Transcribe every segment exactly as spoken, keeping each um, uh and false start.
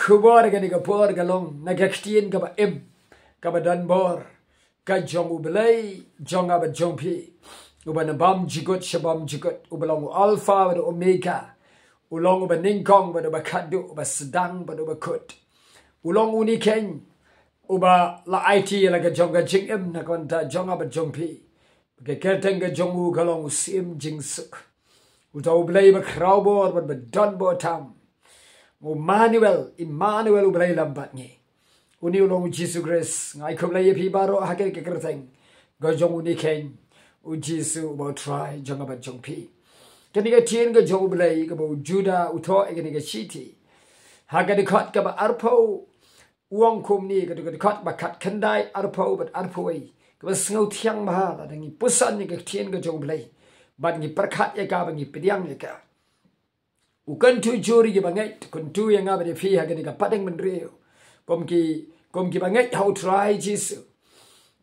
khubor kane ka por ka long na ka ktien kaba im, kaba don bor, ka jong U Blei jong nga bad jong phi, uba na bymjukut sha bymjukut, uba long u Alpha bad u Omega, u long uba nyngkong bad uba khatduh, uba sdang bad uba kut. U long une keiñ uba la aiti ïa la ka jong ka jingim na ka bynta jong nga bad jong phi. Ka kyrteng ka jong u ka long U Syiem Jingsuk, uta U Blei ba khraw bor bad ba don bor tam. U Emmanuel, Emmanuel, U Blei lem bad ngi. Une u long U Jisu Khrist. Nga ai khublei ïa phi baroh ha ka kyrteng ka jong une keiñ, U Jisu uba U Trai jong nga bad jong phi. Kane ka ktien ka jong U Blei kaba u Judah u thoh ïa kane ka shithi, ha ka dkhot kaba arphew, u ong kumne, ka dkhot ba khatkhyndai, arphew bad arphew wei, kaba sngewthiang bha lada ngi puson ïa ka ktien ka jong U Blei bad ngi pyrkhat ïa ka bad ngi pdiang ïa ka. U kyntu jur ïa kiba ngeit, kyntu ïa nga bad ïa phi ha kane ka pateng bynriew, kum ki, kum kiba ngeit ha U Trai Jisu.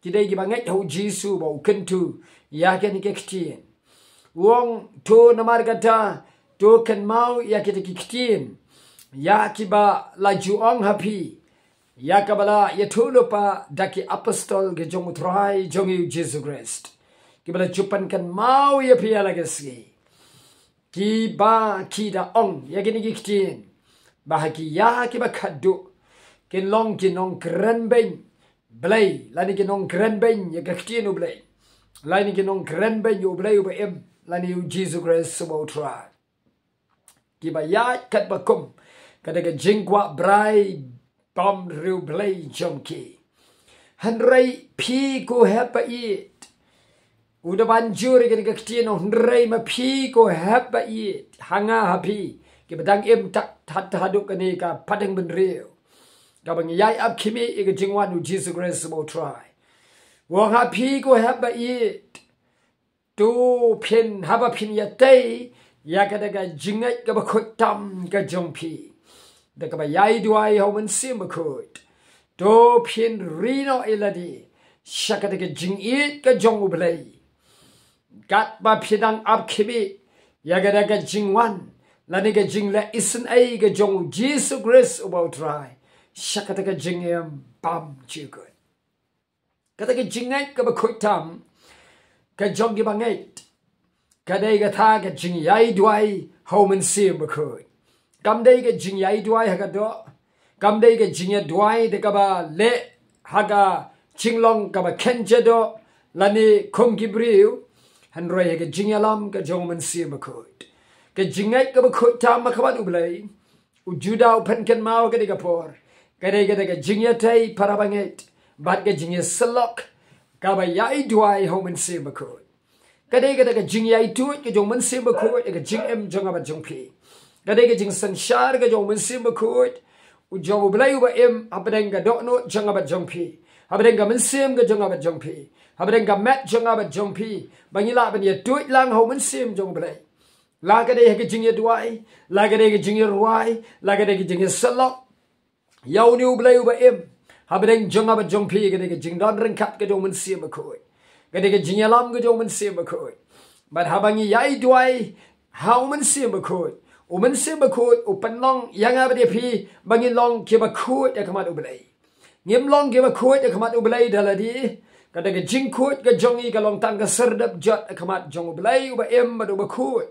Ki dei kiba ngeit ha U Jisu ba u kyntu ïa kane ka ktien. U ong, to namar kata, to kynmaw ïa kita ki ktien, ïa kiba la ju ong ha phi, ïa kaba la ïathuhlypa da ki apostol ki jong U Trai jong ngi U Jisu Khrist, kiba la ju pynkynmaw ïa phi ïa la ka sngi. Kiba ki da ong ïa kine ki ktien, ba ha ki ïa kiba khatduh kin long ki nongkrenbeiñ Blei, lane ki nongkrenbeiñ ïa ka ktien U Blei, lane ki nongkrenbeiñ ïa U Blei uba im, lane U Jisu Khrist uba U Trai. Kiba ïaid katba kum kata ka jingkwah brai bymriewblei jong ki. Hynrei phi ko hep ba ïeit, u da ban jur ïa kane ka ktien, hynrei ma phi ko hep ba ïeit, ha nga ha phi, kiba dang im tad tad haduh kane ka pateng bynriew, kaba ngi ïai ap khmih ïa ka jingwan U Jisu Khrist uba U Trai. U ong, ha phi ko hep ba ïeit, to phin, haba phin ïatei ïa kata ka jingngeit kaba khuid tam ka jong phi da kaba ïai duwai ha U Mynsiem Bakhuid, to phin ri noh ïa lade sha kata ka jingïeit ka jong U Blei, katba phi dang ap khmih ïa kata ka jingwan lane ka jingleh isynei ka jong U Jisu Khrist uba U Trai, sha kata ka jingim bymjukut. Kata ka jingngeit kaba khuid tam ka jong kiba ngeit, ka dei kata ka jingïai duwai ha U Mynsiem Bakhuid. Kam dei ka jingïai duwai ha ka doh, kam dei ka jingïai duwai da kaba leh ha ka jinglong kaba khein ja doh lane kum ki briew, hynrei ha ka jingïalam ka jong U Mynsiem Bakhuid. Ka jingngeit kaba khuid tam ha khmat U Blei, u Judah u pynkynmaw ha kane ka por, ka dei kata ka jingïatei para bangeit bad ka jingïasyllok kaba ïai duwai ha U Mynsiem Bakhuid. Ka dei kata ka jingïaituid ka jong U Mynsiem Bakhuid ïa ka jingim jong nga bad jong phi. Ka dei ka jingsynshar ka jong U Mynsiem Bakhuid, u jong U Blei uba im, hapdeng ka dohnud jong nga bad jong phi, hapdeng ka mynsiem ka jong nga bad jong phi, hapdeng ka met jong nga bad jong phi, ba ngi lah ban ïatuid lang ha U Mynsiem jong U Blei. La ka dei ha ka jingïaduwai, la ka dei ka jingïarwai, la ka dei ka jingïasyllok ïa une U Blei uba im, hapdeng jong nga bad jong phi, ka dei ka jingdon ryngkat ka jong U Mynsiem Bakhuid, ka dei ka jingïalam ka jong U Mynsiem Bakhuid. Bad haba ngi ïai duwai ha U Mynsiem Bakhuid, U Mynsiem Bakhuid u pynlong ïa nga bad ïa phi ba ngin long kiba khuid ha khmat U Blei. Ngim long kiba khuid ha khmat U Blei da lade. Kata ka jingkhuid ka jong ngi ka long tang ka syrdep jot ha khmat jong U Blei uba im bad uba khuid.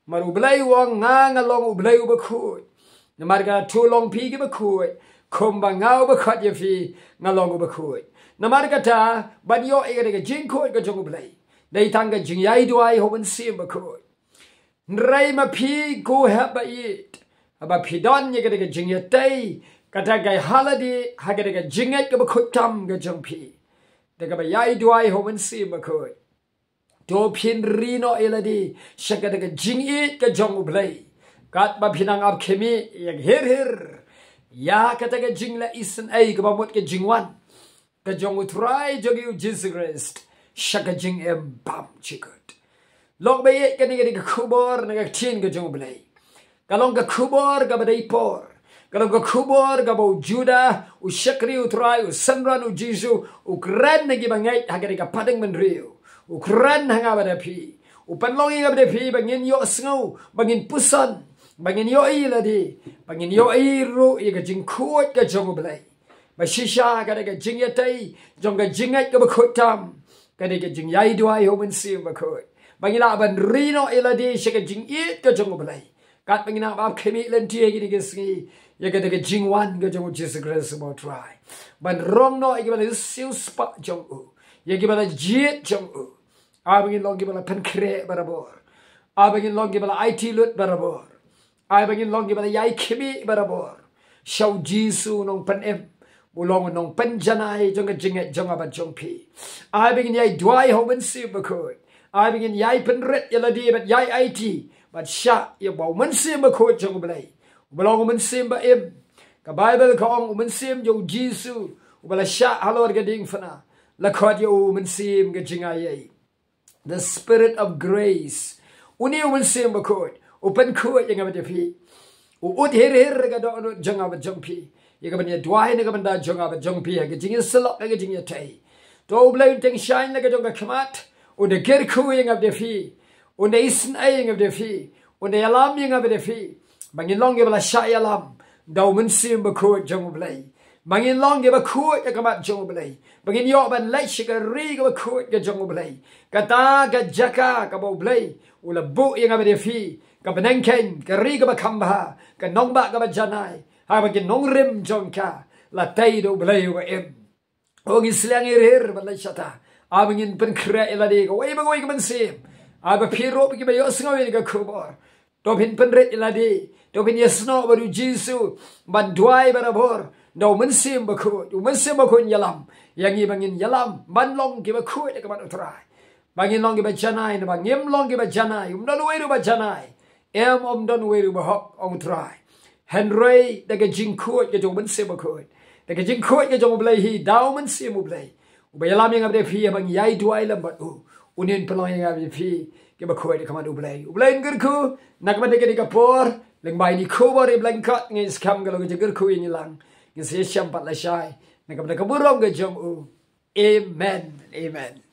Namar U Blei u ong, nga nga long U Blei uba khuid. Namar kata to long phi kiba khuid, kumba nga uba khot ïa phi nga long uba khuid. Namar kata, ban ïoh ïa kata ka jingkhuid ka jong U Blei, dei tang ka jingïai duwai ha U Mynsiem Bakhuid. Hynrei ma phi ko hep ba ïeit, haba phi don ïa kata ka jingïatei, kata ka ïa ha lade ha kata ka jingngeit kaba khuid tam ka jong phi, da kaba ïai duwai ha U Mynsiem Bakhuid, to phin ri noh ïa lade sha kata ka jingïeit ka jong U Blei, katba phin nang ap khmih ïa ka hir hir ïa kata ka jingleh isynei kaba mut ka jingwan ka jong U Trai jong ngi U Jisu Khrist sha ka jingim bymjukut. Long ba ïeit, kane ka dei ka khubor na ka ktien ka jong U Blei. Ka long ka khubor kaba dei por. Ka long ka khubor kaba u Judah, u shakri U Trai, u synran U Jisu, u kren na kiba ngeit ha kane ka pateng bynriew. U kren ha nga bad ha phi. U pynlong ïa nga bad ha phi ba ngin ïohsngew, ba ngin puson Ba ngin ïohi lade, ba ngin ïohi ruh ïa ka jingkhuid ka jong U Blei. Ba shisha ka dei ka jingïatei jong ka jingngeit kaba khuid tam, ka dei ka jingïai duwai ha U Mynsiem Bakhuid. Ba ngin lah ban ri noh ïa lade sha ka jingïeit ka jong U Blei. Katba ngin nang ap khmih lynti ha kine ki sngi ïa ka dei ka jingwan ka jong U Jisu Khrist U Trai. Ban rong noh ïa kiba la siewspah jong u, ïa kiba la jied jong u. Ai ba ngin long kiba la pynkhreh barabor. Ai ba ngin long kiba la aiti lut barabor. Ai ba ngin long kiba la ïai khmih barabor sha U Jisu Nongpynim, u long u nongpynjanai jong ka jingngeit jong nga bad jong phi. Ai ba ngin ïai duwai ha U Mynsiem Bakhuid. Ai ba ngin ïai pynrit ïa lade bad ïai aiti bad shah ïa ba U Mynsiem Bakhuid jong U Blei, uba long U Mynsiem ba im. Ka Baibl ka ong U Mynsiem jong U Jisu uba la shah halor ka diengphna, la khot ïa u U Mynsiem ka jingaiei. The Spirit of Grace. Une U Mynsiem Bakhuid u pynkhuid ïa nga bad ïa phi. U ud hir hir ka dohnud jong nga bad jong phi, ïa kaban ïa duwai na ka bynta jong nga bad jong phi ha ka jingïasyllok, ha ka jingïatei. To U Blei un tyngshaiñ la ka jong ka khmat, un da kyrkhu ïa nga bad ïa phi, un da isynei ïa nga bad ïa phi, un da ïalam ïa nga bad ïa phi. Ba ngin long kiba la shah ïalam da U Mynsiem Bakhuid jong U Blei. Ba ngin long kiba khuid ha khmat jong U Blei. Ba ngin ïoh ban leit sha ka ri kaba khuid ka jong U Blei. Kata ka jaka kaba U Blei u la buh ïa nga bad ïa phi, ka bneng kheiñ, ka ri kaba kham bha, ka nongbah kaba janai. Haba ki nongrim jong ka la tei da U Blei uba im. O, ngin sliang hir hir ban leit shata. Ai ba ngin pynkhreh ïa lade kawei pa kawei ka mynsiem. Ai ba phi ruh phi kiba ïohsngew ïa ka khubor, to phin pynrit ïa lade, to phin ïasnoh bad U Jisu, ban duwai barabor da U Mynsiem Bakhuid. U Mynsiem Bakhuid un ïalam ïa ngi ba ngin ïalam ban long kiba khuid ha khmat U Trai. Ba ngin long kiba janai, naba ngim long kiba janai, um don uwei ruh ba janai. Em, um don uwei ruh ba hok, ong U Trai. Hynrei da ka jingkhuid ka jong U Mynsiem Bakhuid, da ka jingkhuid ka jong U Blei hi, da U Mynsiem U Blei, uba ïalam ïa nga bad ïa phi haba ngi ïai duwai lem bad u, une un pynlong ïa nga bad ïa phi kiba khuid ha khmat U Blei. U Blei un kyrkhu na ka bynta kane ka por. Lyngba ine i khubor i blyngkot, ngin sa kham ka long ka jingkyrkhu ïa ngi lang. Ngin sa ïashem pat lashai na ka bynta ka burom ka jong u. Amen. Amen.